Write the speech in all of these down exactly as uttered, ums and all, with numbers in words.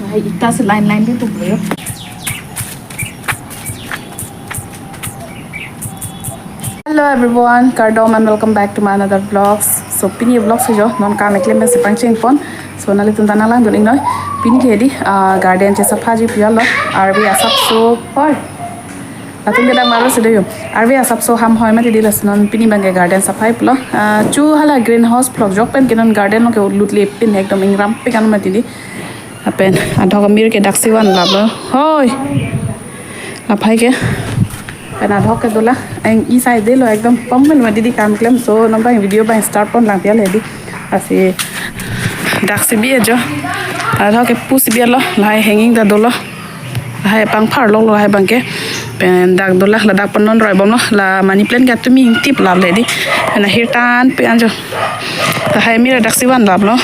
Lahai ita si line line pipo yo. Hello everyone, kardom and welcome back to my another vlogs. So pini vlogs jo non kam eklem si pangcheng pon. So nanglitum ta nanglang dun ingnoi. Pini ke hedi, ah, garden chesaphaji pu-an lo. Arve asapso hoi. Latum ke dak maro si do yo. Arve asapso ham hoi mati di, lasi non pini abang ke garden saphai pulo. Ah, chu hala greenhouse phlok jok pen ke non garden lo ke lut le pin ekdom ingrampik an mati di. Lapen adhok amir ke daksi vanlaplo. Hoi. Laphai ke. Pen adhok ke dolang. Eng e side lo ekdom pong pen mati di kam klem. So non abang video abang start pon lang pial hedi. Lasi daksi bi jo. Adhok ke pusi bi lo. Lahai hanging ta dolo. Lahai pangpharlok lo lahai abang ke. Pen dak dolang, ladak pon non roi bomlo. La money plant ke tumi ingtip lap le di. Pen ahirtan pen jo. Lahai amir daksi vanlaplo.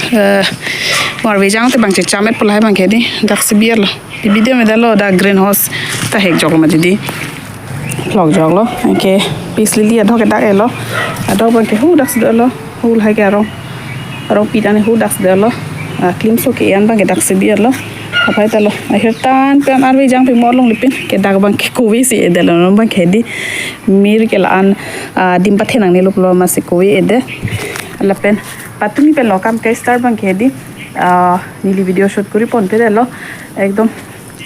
Eh, mo arve jang te abang checham-et pu lahai abang ke di. Daksi bi lo. Di video me dalo dak greenhouse ta hek jok lo mati di. Phlok jok lo. Anke peace lily adhok ke dak-et lo. Adhok abang ke hu daksi dolo. Hu lahai ke arong. Arong pit an hu daksi dolo. Ah, klimso ke-en abang ke daksi bi lo. Laphai ta lo. Ahirtan pen arve jang pen mo longle pin. Ke dak abang ke kove si-et dolo non abang ke di. Mir ke la-an, ah, adim pathe nangne lo pulo amatsi kove-et de. Lapen patumi pen lo kam ke start abang ke di. Ah, neli video shoot kori ponpe dolo. Ekdom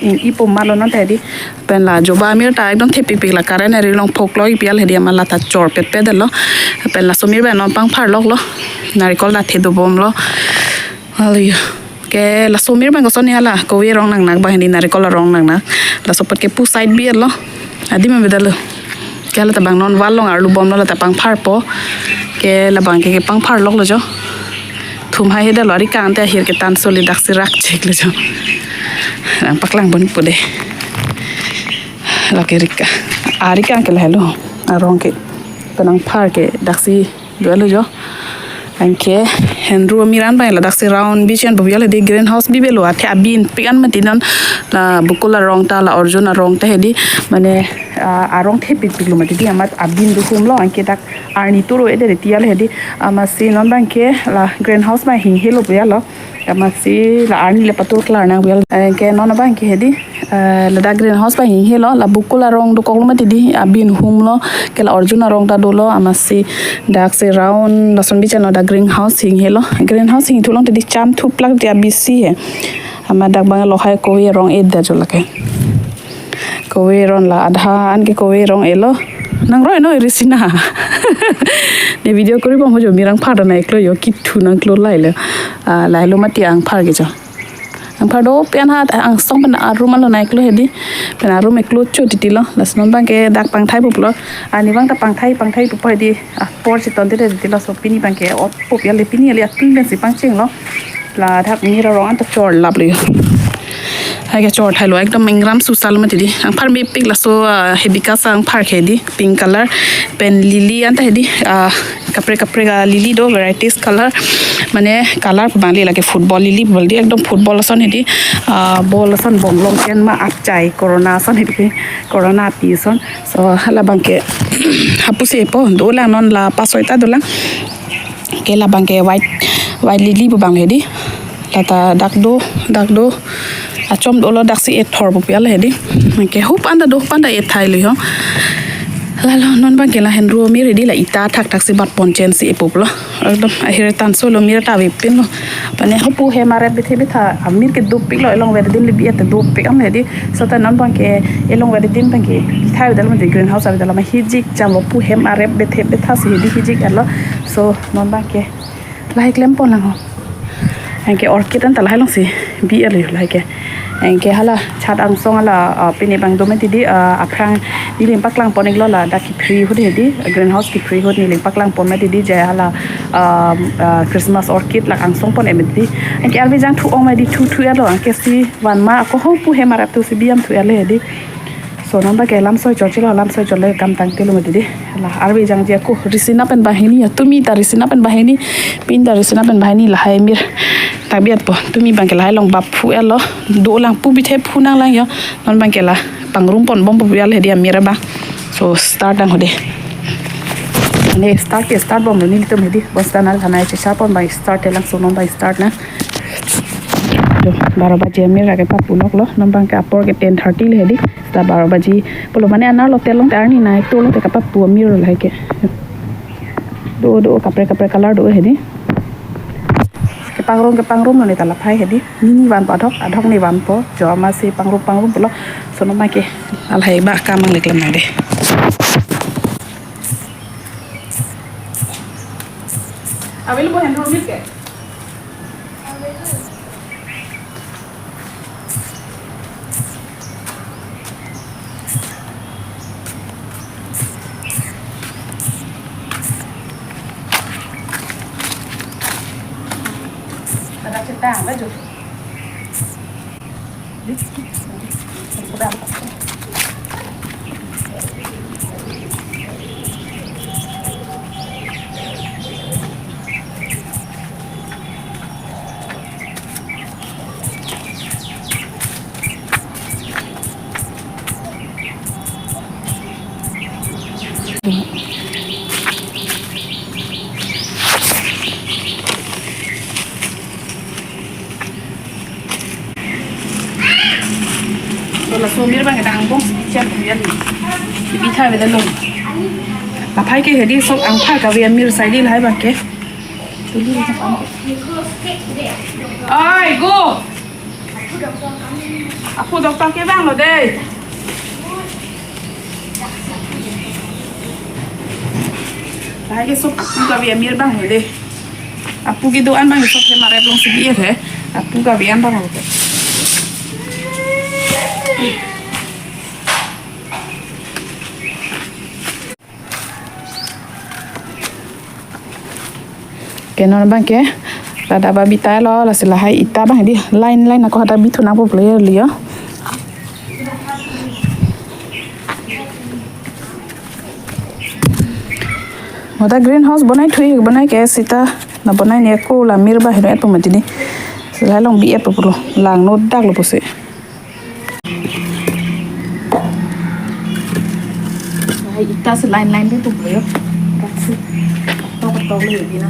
ing-ipo ma lo non ta hedi. Pen la jova amir ta ekdom thepikpik, la current ari along phoklo-ik pial hedi, amat la ta chorpet pe dolo. Pen laso amir abang non pangpharlok lo. Narikol ta the dobomlo. Hallelujah. Ke laso amir abang koson ni hala kove rong nangnak abang hedi, narikol arong nangnak. Laso apot ke pu side bi lo. Adim me dalo. Ke hala ta abang non wall along arlu bomlo, la ta pangpharpo. Ke la abang ke, ke pangpharlok lo jo. Thum hai he dalo, ari kang te ahir ke tan soli daksi rak chek lo jo. Nang paklang pon pu de. Lake rika. Ari kang ke lahelo. Arong ke. Penang phar ke daksi dolo jo. Anke henru amir an abang la daksi round bi chen bobial hedi, greenhouse bi belo, athe abin pik an mati non, la bukul arong ta, la orjun arong ta hedi, mane, ah, arong thepikpik lo mati di, amat abin do hum lo, anke dak arni turo-et de tial hedi. Amatsi non abang ke la greenhouse abang hinghe lo pu ya lo. Amatsi la arni le patur klar nang pu ya lo. Anke non abang ke hedi, eh, ladak greenhouse abang hinghe lo, la bukul arong dokok lo mati di, abin hum lo, ke la orjun arong ta dolo, amatsi daksi round lason bi chen lo, dak greenhouse hinghe lo. Greenhouse hingthu long te di cham thuplak di abisi he. Amat dak abang lo hai kove rong-et da jo lake. Kove rong la adha an ke kove rong-et lo. Nang roi noi risina. Ne video kori bom ho jo, mir angphar nang-iklo yo, kithu nangklo lahelo. Ah, lahelo mati angphar ke jo. Angphar do pen ha angsong pen arum alo nang-iklo hedi. Pen arum iklo cho titi lo. Lason non abang ke dak pangthai pup lo. Ani abang ta pangthai, pangthai pupo hedi. Ah, por chiton te titi lo, so pini abang ke ot pup ya le, pini ya le atum pen si pangcheng lo. Ladak mir arong an ta chorlap lo yo. Hai ke chorthailo, ekdom ingram susal mati di. Angphar mepik laso, ah, hibiscus angphar ke di, pink color. Pen lily an ta hedi, ah, kaprek kaprek a lily do, varieties color. Mane color pu abang le lake football lily pu abang di, ekdom football ason hedi. Ah, ball ason bom long chen ma achai, corona ason hedi, corona api ason. So hala abang ke hapu si epo, dolang non la pas soi ta dolang. Ke la abang ke white, white lily pu abang hedi. La ta dak do, dak do. Achom dolo, daksi ethor pup ya le hedi. Ke hup an ta do, hup an ta ethai lo ho. Lalo non abang ke la henru amir hedi, la ita thakthak si bat pon chen si epup lo. Ekdom ahir tan solo mir ta avepin lo. Mane ho pu hem arep bethe betha, amir ke dopik lo, elong wedding le bi ete dopik am hedi. So ta non abang ke elong wedding abang ke ithai dal mati, greenhouse ave dal ma hijik cham lo, pu hem arep bethe betha si hedi hijik lo. So non abang ke lahai klem pon lang ho. Anke orchid an ta lahai long si bi alo lahai ke. Anke hala chad angsong hala, ah, pini abang do mati di, ah, aphrang neli paklang pon-iklo, ladak kiphri ahut hedi, greenhouse kiphri ahut neli paklang pon mati di, jai hala, ah, ah, Christmas orchid lak angsong pon-et mati di. Anke arve jang thu-ong mati di, thu thu-et lo, anke si van ma ako ho pu hem arep thu si bi am thu-et le hedi. So non abang ke lam soi chot chilo, lam soi chot le kam tangte lo mati di. La arve jang ji ako risina pen banghini ya, tumi ta risina pen banghini, pin ta risina pen banghini, lahai mir ta biat po. Tumi abang ke lahai along bap phu-et lo, dolang, pu bithe phu nang lang yo. Non abang ke la pangrum pon bom pup ya le hedi amir abang. So start nang ho de. Ne start ke start bomlo nelitum hedi. Bos tanal thanai chesar pon bang start, telang sonom bang start na. To, baro baji amir ra kepapunoklo. Non bang ke apor ke ten thirty le hedi. Seta baro baji pulo mane anerlo telong te arni nai tolong te kapapu amir lo hai ke. Do do kaprek kaprek color do hedi. Kepangrum kepangrum lo ne ta laphai hedi. Nini vanpo adhok, adhok ne vanpo. Jo amatsi pangrum pangrum pulo. Sonom bang ke alhai ba kamang leklem nang de. Available hand roll ke? Kada cetang baju. Laso amir bang kedang bong sipi chan kebian. Sipi tha beda long. Laphai ke hedi sok angphar kave amir saidi lahai bang ke. Tuli ni sapang ke. Oi, go. Aphu doktor kevanglo dei. Lahai ke sok aphu kave amir bang hedi. Aphu kedo-an bang sok ke marep long sipi he. Aphu kave an bang lo ke. Ke non bang ke, ladak ba bita lo, lasi lahai ita bang di line line ako hata bithu nangpo player liyo. Mota greenhouse bonai thui bonai ke sita na bonai ne ko la mir ba hino etum matini. Lahai long bi et pulo langno dak lo pusi. Lahai ita si line line tu pulo yo. Kaksi. Tok tok lo yo bina.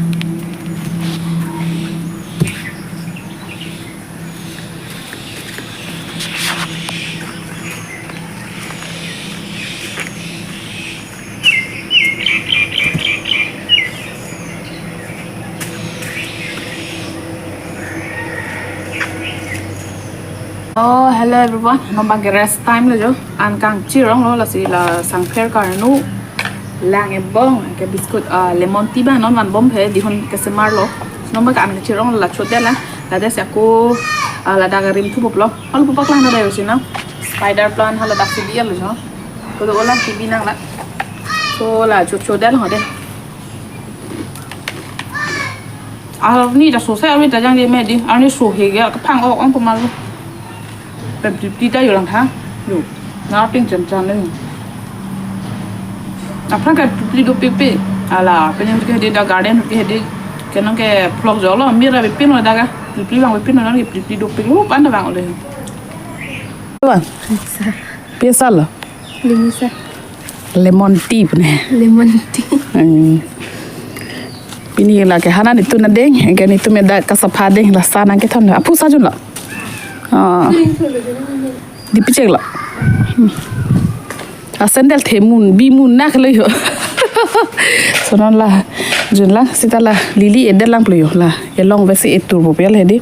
Oh, hello everyone. Non bang ke rest time lo jo. An kangchirong lo lasi la sangpher karnu. Lang ebong ke biscuit, ah, lemon tea ba non vanbom he dihun kesemar lo. Non bang ke an kangchirong la chot de la. Lade si ako, ah, ladak rim thu boplo. Hal pupak lang na dayo sina. Spider plant hal ladak si dia lo jo. Kodo ola T V nang la. So la chot chot de la de. Arni ta sosai arni ta jang de me di. Arni so he ge kapang ok ong pemalu. Pep di di ta yo lang tha. Yo. Na ping chan chan le. Aphrang ke pipli dopikpik. Ala, pening ke di da garden ke di. Kenang ke vlog jolo mira pipin lo da ga. Pipli bang pipin lo nang ke pipli dopik lo pan da bang ole. Bang. Pisa lo. Limisa. Lemon tea pune. Lemon tea. Hmm. Pini la ke hana nitu na deng, ke nitu me da kasapha deng la sa nang kethon la. Aphu sa jun la. Ah. Di picek la. Hmm. A sandal the mun, bi mun nak le yo. So non la jun la sita la lili eder lang plo yo la. Elong vesi etur bo pel he di.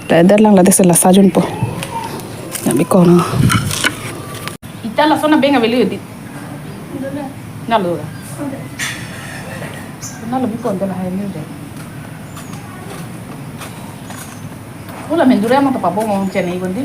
La eder lang la desi la sa jun po. Na bikong. Ita lason abeng avelo di. Nalo. Nalo bikon de la hai ni de. Ula mendura mo to pabong ong chene igon di.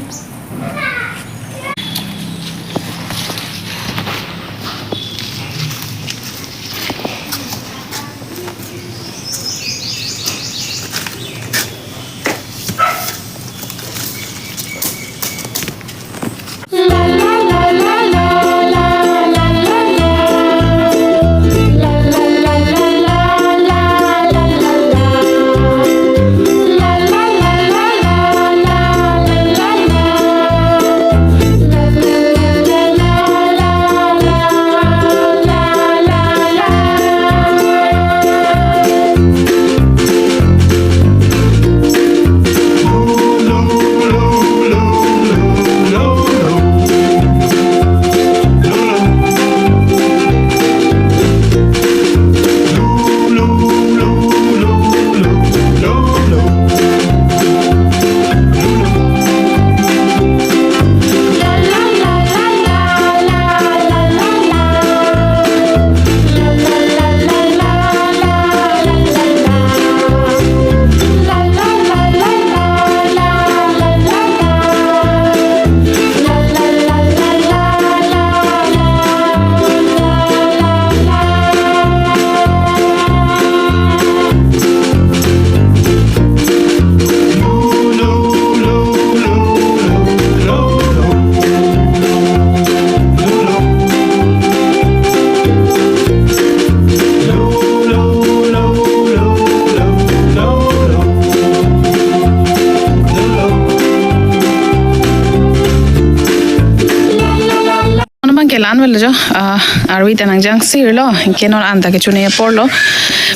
Anwel jo, ah, arvi ta nangjang sirlo, anke non anta kechone apor lo.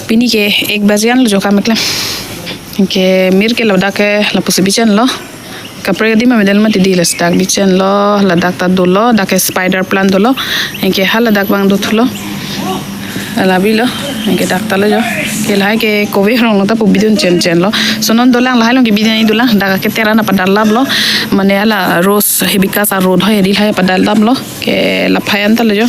Pini ke ek baje an lo jo kam keklem. Anke mir ke ladak ke lapusi bichenlo. Kaprek adim amedal mati di ladak bichenlo, ladak ta dolo, dak ke spider plant dolo. Anke haladak abang dothulo. Ala bilo, anke dak ta lo jo. Ke lahai ke kove rong lo ta pu bidun chen chen lo. So non dolang lahai along ke bidun dolang, dak ke terana padal lap lo. Mane ala rose hibiscus a rose hoi di lahai padal lap lo. Ke laphai an ta lo jo.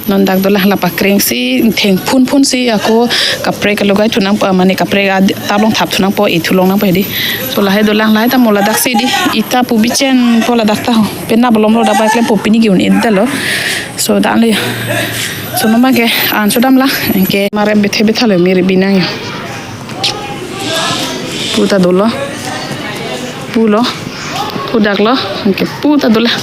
Non dak dolang la pakreng si thengphun phun si ako kaprek kalogai thu nangpo, mane kaprek ad-, tap along thap thu nangpo, e thu long nangpo hedi. So lahai dolang lahai ta mo ladak si di. Ita pu bichenpo ladak ta ho. Penap alom lo dak ba klempo pini ke un-e ta lo. So dan le. So non abang ke an so damlang. Anke marep bethe betha lo mir binang yo. Pu ta dolo. Pulo. Pu dak lo. Anke pu ta dolang.